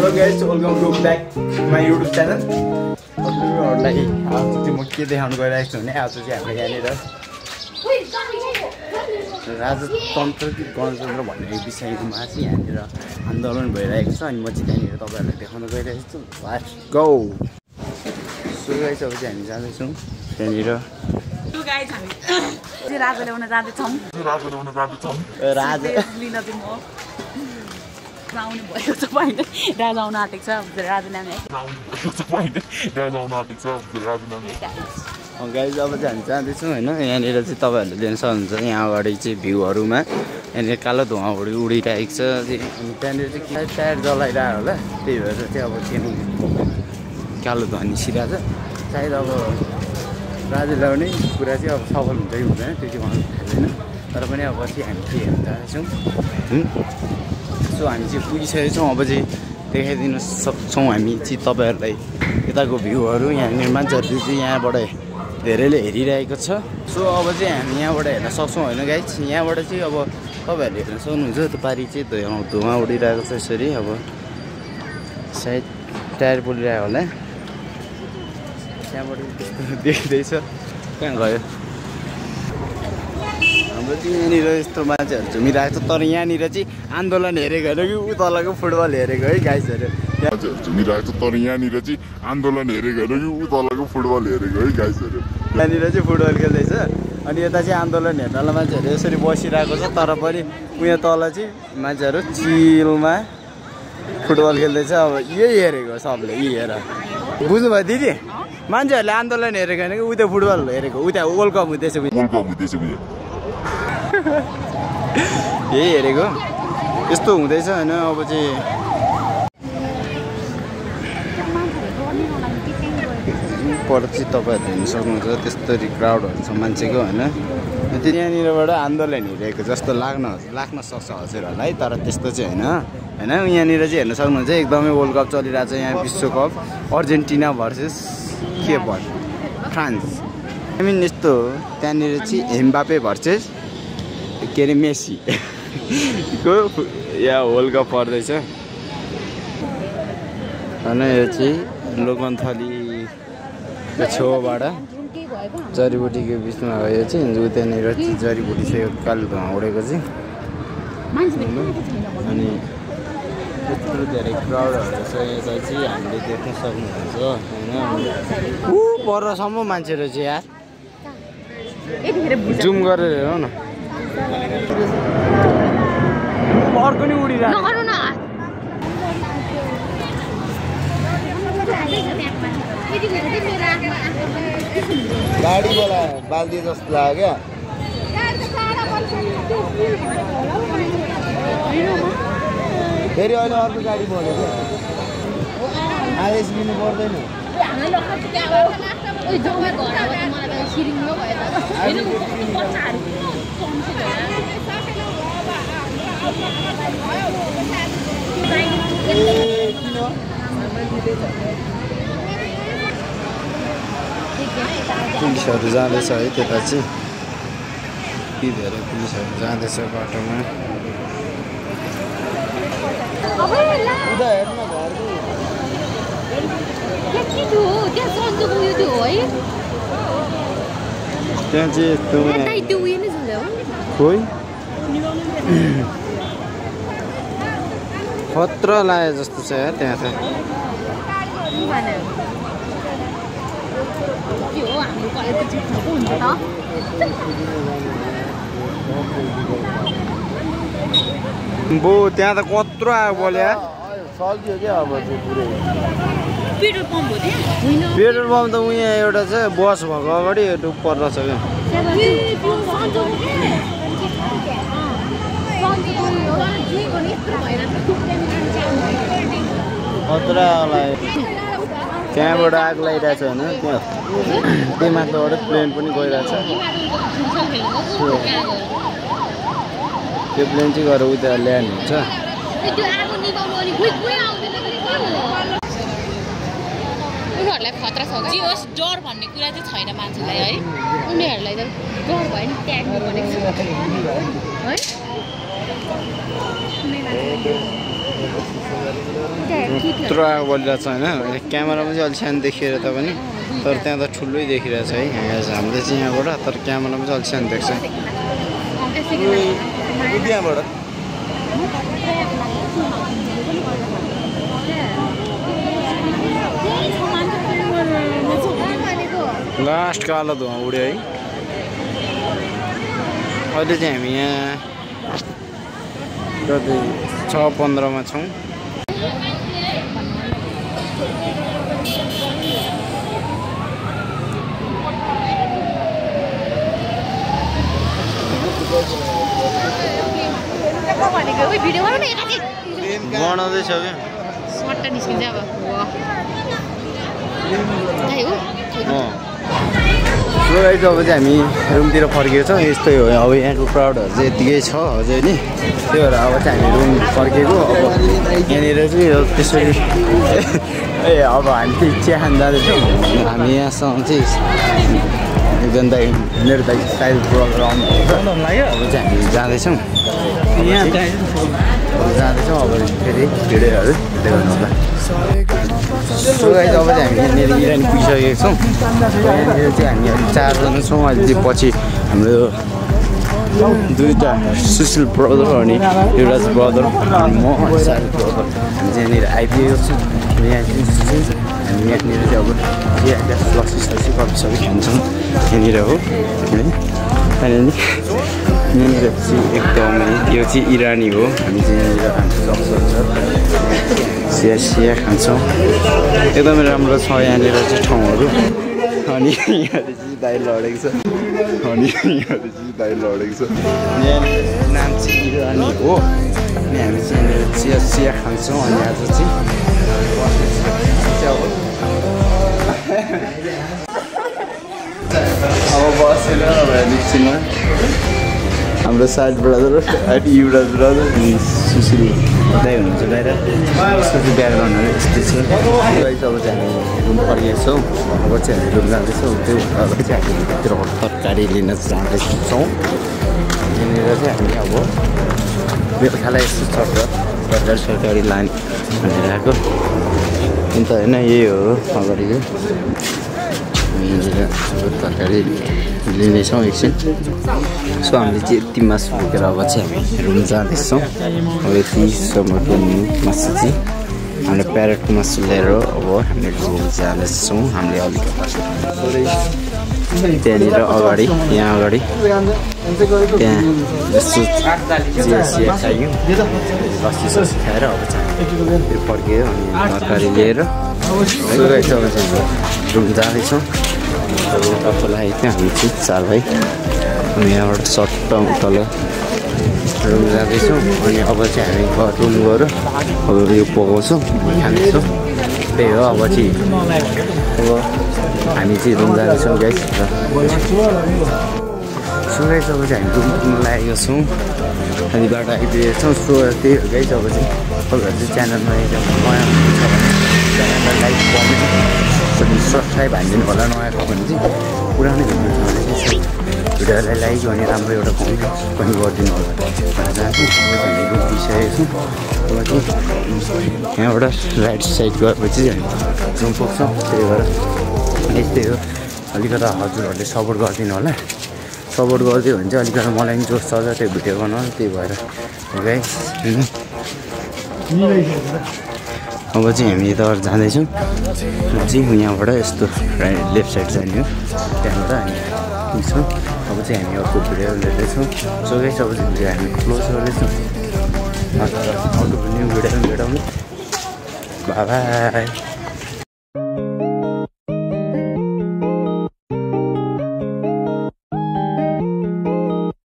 Hello guys, welcome to back my YouTube channel. हजुरहरूलाई आज चाहिँ म के देखाउन गइरहेको छु भने आज चाहिँ हामीले यहाँनिर राजतन्त्र कि गणतन्त्र भन्ने विषयमा चाहिँ यहाँनिर आन्दोलन भइरहेको छ अनि म चाहिँ त्यहाँनिर तपाईँहरूलाई देखाउन गइरहेको छु. Let's go. सो गाइस अब चाहिँ हामी जाँदैछौँ त्यहाँनिर. सो गाइस हामी चाहिँ राजा ल्याउन जाँदैछौँ. राजा लिन चाहिँ म आउनु भएको छ पाइने राजा आउन आँटेको छ. राजा ल्याउने गाइस अब चाहिँ हामी जाँदैछौँ होइन. यहाँनिर चाहिँ तपाईँहरूले लिन सक्नुहुन्छ. यहाँ अगाडि चाहिँ भ्यूहरूमा यहाँनिर कालो धुवा उडिरहेको छ अनि त्यहाँनिर चाहिँ टायर जलाइरहेको होला. त्यही भएर चाहिँ अब त्यहाँ कालो धुवा निस्किरहेको छ. सायद अब राजा ल्याउने कुरा चाहिँ अब सफल हुन्छ कि हुँदैन त्यो चाहिँ भन्नु थाल्दैन. तर पनि अब पछि हामी के हेर्न जाँदैछौँ. सो हामी चाहिँ पुगिसकेको छौँ. अब चाहिँ देखाइदिन सक्छौँ हामी चाहिँ तपाईँहरूलाई यताको भ्यूहरू. यहाँनिर मान्छेहरू चाहिँ यहाँबाट धेरैले हेरिरहेको छ. सो अब चाहिँ हामी यहाँबाट हेर्न सक्छौँ होइन गाइस. यहाँबाट चाहिँ अब तपाईँहरूले हेर्न सक्नुहुन्छ. त्यो पारि चाहिँ धुवा उडिरहेको छ यसरी. अब सायद टायर पोलिरहेको होला. त्यहाँबाट देख्दैछ कहाँ गयो. हाम्रो चाहिँ यहाँनिर यस्तो मान्छेहरू झुमिरहेको छ. तर यहाँनिर चाहिँ आन्दोलन हेरेको होइन कि ऊ तलको फुटबल हेरेको है गाइसहरू. झुमिरहेको छ. तर यहाँनिर चाहिँ आन्दोलन हेरेको होइन कि ऊ तलको फुटबल हेरेको है गाइसहरू. यहाँनिर चाहिँ फुटबल खेल्दैछ अनि यता चाहिँ आन्दोलन हेर्नलाई मान्छेहरू यसरी बसिरहेको छ. तर पनि उयो तल चाहिँ मान्छेहरू चिलमा फुटबल खेल्दैछ. अब यही हेरेको सबले यही हेर. बुझ्नुभयो दिदी? मान्छेहरूले आन्दोलन हेरेको होइन कि उता फुटबल हेरेको. उता वर्ल्ड कप हुँदैछ यही हेरेको. यस्तो हुँदैछ होइन. अब चाहिँ पर चाहिँ तपाईँहरूले हेर्न सक्नुहुन्छ. त्यस्तरी क्राउडहरू छ मान्छेको होइन. यहाँनिरबाट आन्दोलन हेरेको जस्तो लाग्न सक्छ हजुरहरूलाई. तर त्यस्तो चाहिँ होइन. यहाँनिर चाहिँ हेर्न सक्नुहुन्छ. एकदमै वर्ल्ड कप चलिरहेको छ यहाँ. विश्वकप अर्जेन्टिना भर्सेस के भन्छ फ्रान्स. आई मिन यस्तो त्यहाँनिर चाहिँ एम्बापे भर्सेस के अरे मेसी को यहाँ वर्ल्ड कप पर्दैछ होइन. यो चाहिँ लोकन्थलीको छेउबाट जडीबुटीको बिचमा हो. यो चाहिँ त्यहाँनिर जडीबुटी चाहिँ कालो धुवा उडेको चाहिँ. अनि यत्रो धेरै क्राउडहरू छ यता चाहिँ हामीले देख्न सक्नुहुन्छ होइन. ऊ परसम्म मान्छेहरू चाहिँ यार जुम गरेर हेरौँ न. अर्को नि उडिरहेको. गाडीवाला बाल्दी जस्तो लाग्यो क्या. फेरि अहिले अर्को गाडी बोल्यो क्या. आदेश लिनु पर्दैन. पुलिसहरू जाँदैछ है त्यता चाहिँ. यति धेरै पुलिसहरू जाँदैछ बाटोमा. त्यहाँ चाहिँ खोइ खतरा लाग्यो जस्तो छ यार त्यहाँ चाहिँ. बो त्यहाँ त कत्रो आयो बोल्यो सल्कियो क्या. अब चाहिँ पुरै पेट्रोल पम्प त उहाँ एउटा छ बस भएको अगाडि डुब पर्छ क्या. खतरा लाग्यो. त्यहाँबाट आग लागिरहेछ होइन. त्यही माथिबाट प्लेन पनि गइरहेछ. त्यो प्लेन चाहिँ गएर उता ल्यान्ड हुन्छ. उनीहरूलाई खतरा छ जे होस् डर भन्ने कुरा चाहिँ छैन मान्छेलाई है. उनीहरूलाई त डर भयो नि त्याग्नु भनेको छ है. यत्रो आगो बलिरहेको छ होइन क्यामेरामा चाहिँ अलिक सानो देखिएर तापनि तर त्यहाँ त ठुलै देखिरहेछ है हामीले चाहिँ यहाँबाट तर क्यामेरामा चाहिँ अलिक सानो देख्छ त्यहाँबाट लास्ट कालो धुवा उड्यो है अहिले चाहिँ हामी यहाँ कति 6:15 मा छौँ बनाउँदैछ क्या सट्टा निस्किन्छ अब अब चाहिँ हामी रुमतिर फर्केको छौँ यस्तै हो अब यहाँको क्राउडहरू चाहिँ यत्तिकै छ अझै नि त्यही भएर अब चाहिँ हामी रुम फर्केको अब यहाँनिर चाहिँ त्यसरी ए अब हामी चाहिँ चिया खान जाँदैछौँ हामी यहाँसँग चाहिँ एकदम दाइ मेरो दाइ स्टाइल ब्लगर आउनुहुन्छ अब चाहिँ हामी जाँदैछौँ जाँदैछौँ अब फेरि भिडियोहरू देखाउनु होला सो गाइस अब चाहिँ हामी यहाँनिर इरानी पुगिसकेको छौँ यहाँनिर चाहिँ हामी अलिक 4 जना छौँ अहिले चाहिँ पछि हाम्रो दुईवटा सुशील ब्रदर अनि युवराज ब्रदर अनि म साहिल ब्रदर हामी चाहिँ यहाँनिर आइपुगेको छौँ यहाँ चाहिँ हामी यहाँनिर चाहिँ अब चिया लस्सी ससी कफी सबै खान्छौँ यहाँनिर हो है अनि यहाँनिर चाहिँ एकदमै यो चाहिँ इरानी हो हामी चाहिँ यहाँनिर चिया चिया खान्छौँ एकदमै राम्रो छ यहाँनिर चाहिँ ठाउँहरू अनि यहाँ चाहिँ दाइ लडेको छ अनि यहाँ चाहिँ दाइ लडेको छ यहाँनिर नाम चाहिँ इरानी हो अनि हामी चाहिँ यहाँनिर चिया चिया खान्छौँ अनि आज चाहिँ अब बसेर अब निस्किनु हाम्रो साइड ब्रदर अनि युवराज ब्रदर अनि सुशील दाइ हुनुहुन्छ बाहिर यसको चाहिँ ब्याकग्राउन्डहरू यस्तै छ अब चाहिँ हामी रुम फर्केको छौँ अब चाहिँ हामी रुम जाँदैछौँ त्यो अब चाहिँ हामी भित्र तरकारी लिन जाँदैछौँ यहाँनिर चाहिँ हामी अब बेलुकालाई यस्तो चट्ट तरकारी लाने भनेर आएको अन्त होइन यही हो अगाडिको तरकारी लिनेछौँ एकछिन सो हामीले चाहिँ यति मासु बोकेर अब चाहिँ हामी रुम जाँदैछौँ अब यतिसम्म मासु चाहिँ हामीले प्यारेटको मासु लिएर अब हामी रुम जाँदैछौँ हामीले अलिक त्यहाँनिर अगाडि यहाँ अगाडि त्यहाँ जस्तो चिया चिया खायो लस्सी सस्सी खाएर अब चाहिँ त्यो फर्कियो अनि तरकारी लिएर रुम जाँदैछौँ तपाईँको लागि चाहिँ हामी चाहिँ 4 भाइ अनि यहाँबाट सट्ट तल रुम जाँदैछौँ अनि अब चाहिँ हामी रुम गएर अब यो पकाउँछौँ खानेछौँ त्यही हो अब चाहिँ अब हामी चाहिँ रुम जाँदैछौँ गाइस सो गाइस अब चाहिँ हामी रुम लागेको छौँ अनि बाटो आइपुगेको छौँ सो त्यही हो गाइस अब चाहिँ तपाईँहरू चाहिँ च्यानलमा एकदम नयाँ हुनुहुन्छ भने च्यानललाई लाइक कमेन्ट अनि सब्सक्राइब हानिदिनु होला नआएको भने चाहिँ पुरानो भिडियो छ भने चाहिँ भिडियोलाई लाइक अनि राम्रो एउटा कमेन्ट पनि गरिदिनु होला भनेर चाहिँ हामी रुम दिइसकेको छौँ यहाँबाट राइट साइड गएपछि चाहिँ हामी रुम पुग्छौँ त्यही भएर यस्तै हो अलिकति हजुरहरूले सपोर्ट गरिदिनु होला सपोर्ट गरिदियो भने चाहिँ अलिकति मलाई पनि जोस चल्छ त्यो भिडियो बनाउनु त्यही भएर गाइस अब चाहिँ हामी यताबाट जाँदैछौँ चाहिँ यहाँबाट यस्तो राइट लेफ्ट साइड जाने हो त्यहाँबाट हामी पुग्छौँ अब चाहिँ हामी अर्को भिडियो लिँदैछौँ सो गाइस अब चाहिँ भिडियो हामी क्लोज गर्दैछौँ अर्को न्यू भिडियो भेटाउनु बाई बाई